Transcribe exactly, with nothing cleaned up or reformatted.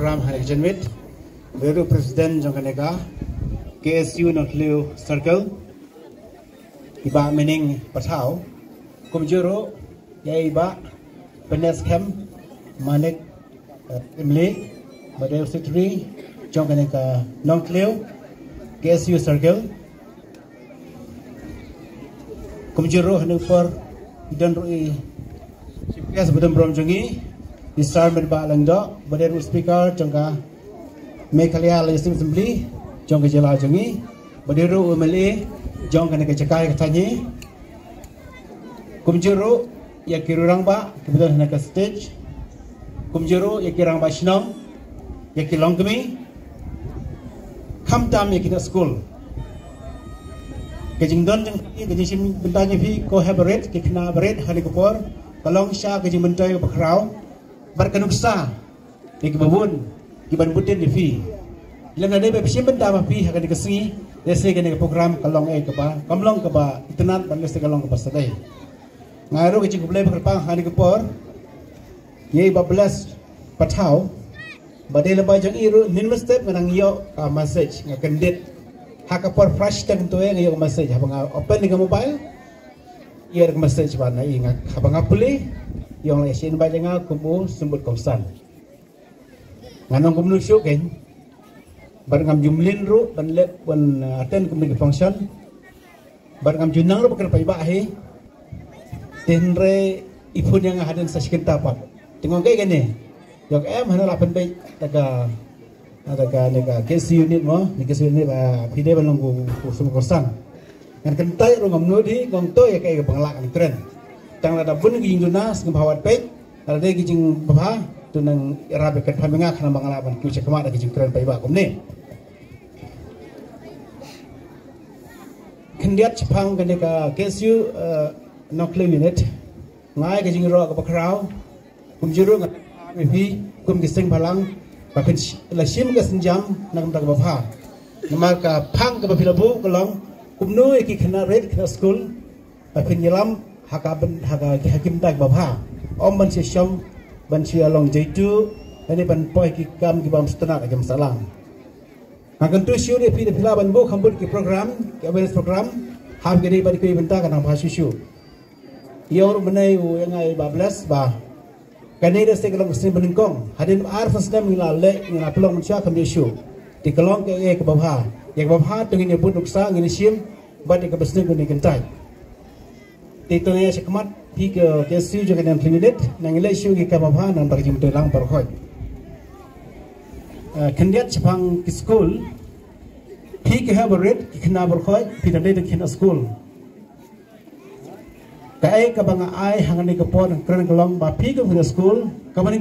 Ram Hari Janwit, Guru President jong kane ka K S U Nongthliew Circle, i Bah Mening Pathaw, kumjuh ïa i Bah Penes Khem Manik, eh, Imli, ba dei u Secretary jong kane ka Nongthliew K S U Circle. Kumjuh ruh ha kane ka por, i don ruh i Chief Guest ba don burom jong i, i Sir Metbah Lyngdoh, ba dei ruh Speaker jong ka Meghalaya Legislative Assembly jong ka jylla jong i, ba dei ruh u M L A jong kane ka jaka ka thaiñ hi. Kumjuh ruh ïa ki rangbah kiba don ha kane ka stage. Kumjuh ruh ïa ki rangbah shnong, ïa ki longkmie, khamtam ïa ki nongshun skul. Ka jingdon jong phi, ka jingshim bynta jong phi, ko heh barit, ki khynnah barit ha kane ka por, ka long sha ka jingmyntoi kaba khraw bad ka nuksa ïa kiba bun kiban bud dien ïa phi. Lada dei ba phi shim bynta ma phi ha kane ka sngi, lehse kane ka program ka long eh kaba, kam long kaba itynnad bad lehse ka long kaba sa dei. Nga ai ruh ka jingkhublei ba kyrpang ha kane ka por ïa i Bah Bless Pathaw, ba dei lem bad jong i ruh mynstep nga nang ïoh ka message, nga kyndit ha ka por fresh tang to, nga ïoh ka message haba nga open ïa ka mobile. Ïa ka message ba na i, nga haba nga pule, i ong la ïa shu invite ïa nga kum u symbud kongsan. Ngan ong kumno shuh kein. Bad ngam ju mlien ruh ban leit ban, uh, attend kumne ki function. Bad ngam ju nang ruh ba kren paidbah hi. Te hynrei i phone ïa nga hadien sa shi kynta pat. Te nga ong kaei kane. Ïa ka em hana la pynbeit da ka, da kane ka K S U unit mo, ne K S U unit ba phi dei ban long u symbud kongsan. Ngan kyntait ruh ngam nud hi, nga ong to ïa kaei kaba nga lah ngan kren. Tang lada bun ki jingduna sngewbha wat peit, lada dei ki jingbha to nang ïarap ïa ka, phah ïa nga khnang ba nga lah ban kiew shakhmat da ki jingkren paidbah kumne. Khyndiat shaphang kane ka K S U, eh, Nongthliew unit, nga ai ka jingïaroh kaba khraw. Kumjuh ruh nga ong ïa phi kum ki seng bhalang, ba phin sh-, la shim ka sienjam na ka bynta kaba bha. Namar ka phang kaba phi la buh ka long kumno ïa ki khynnah rit khynnah skul ba phin ïalam ha ka byn-, ha ka, ha ki bynta kiba bha. Ym ban shu shong, ban shu ïalong jaituh, lane ban poi ki kam kiba ym sngewtynnat ha ki sahlang. Nga kyntu shuh ïa phi, lada phi lah ban buh kham bun ki program, ki awareness program ha kine bad kiwei ki bynta, kan nang bha shuh shuh. Ïa u ruh mynne u ong ïa nga i Bah Bless ba kane da sdang ka long ka sien banyngkong. Hadien arphew snem ngi la leh, ngi la pynlong mynshuwa kam ïoh shuh. Te ka long kaei kaba bha. Ïa kaba bha to ngin ïa bud nuksa, ngin ïa shim, bad ïa kaba sdang ngin ïa kyntait. Te to ïa shakhmat phi ka K S U jong ka Nongthliew unit, nang ïaleh shuh ki kaba bha, nang bad ka jingmyntoi lang baroh khoit. Eh, khyndiat shaphang ki skul, phi ki heh barit, ki khynnah baroh khoit, phi dang dei ki khynnah skul. Kaei kaba nga ai ha kane ka por ngan kren ka long ba phi kum ki khynnah skul, kaba ngi